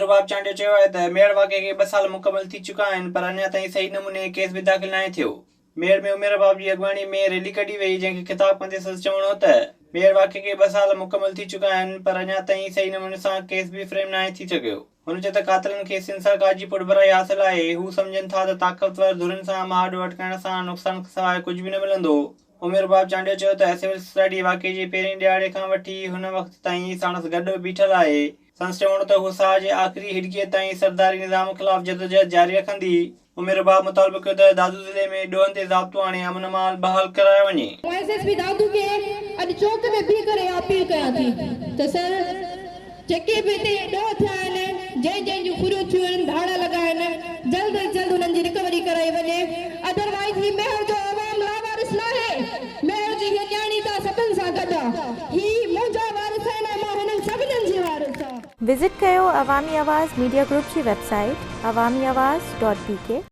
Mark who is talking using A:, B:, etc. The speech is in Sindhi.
A: رباب چانڊيو چيو آهي ته ميهڙ واقعي کي ٻه سال مڪمل ٿي چڪا آهن پر اڃا تائين صحيح نموني ڪيس به داخل ناهي ٿيو. ميهڙ ۾ عمر رباب جي اڳواڻي ۾ ريلي ڪڍي وئي جنهن کي خطاب ڪندي سندس چوڻ هو ته ميهڙ واقعي کي ٻه سال مڪمل ٿي چڪا آهن پر اڃا تائين صحيح نموني سان ڪيس به فريم ناهي ٿي سگهيو. هن چيو ته قاتلن کي سنڌ سرڪار جي پٺڀرائي حاصل آهي، هو سمجهن ٿا ته طاقتور ڌرين سان مهاڏو اٽڪائڻ سان نقصان کانسواء ڪجهه به نه ملندو. عمر رباب چانڊيو چيو ته سول سوسائٽي واقعي جي پهرين ڏهاڙي کان وٺي هن وقت تائين ساڻس گڏ بيٺل آهي. سندس چوڻ هو ته هوء ساهه جي آخري هڏڪي تائين سرداري نظام خلاف جدوجهد جاري رکندي. عمر رباب مطالبو ڪيو ته دادو ضلعي ۾ ڏوهن تي ضابطو آڻي امن امان بحال ڪرايو وڃي.
B: مان ايس ايس پي دادو کي اڄ چوڪ ۾ بيهي ڪري اها اپيل ڪيان ٿي ته سر جيڪي به هتي ڏوهه ٿيا آهن، جنهن جنهن جون ڦريون ٿيون آهن، ڌاڙا لڳا آهن، جلد از جلد انهن جي رڪوري ڪرائي وڃي، ادر وائيز هي ميهڙ جو عوام لاوارث ناهي، ميهڙ جي هيء نياڻي توهان سڀن سان گڏ آ، هي منهنجا وارث آهن ۽ مان هنن سڀنن جي وارث آ.
C: وزٽ ڪيو عوامي آواز ميڊيا گروپ جي website Awami Awaz dot B K.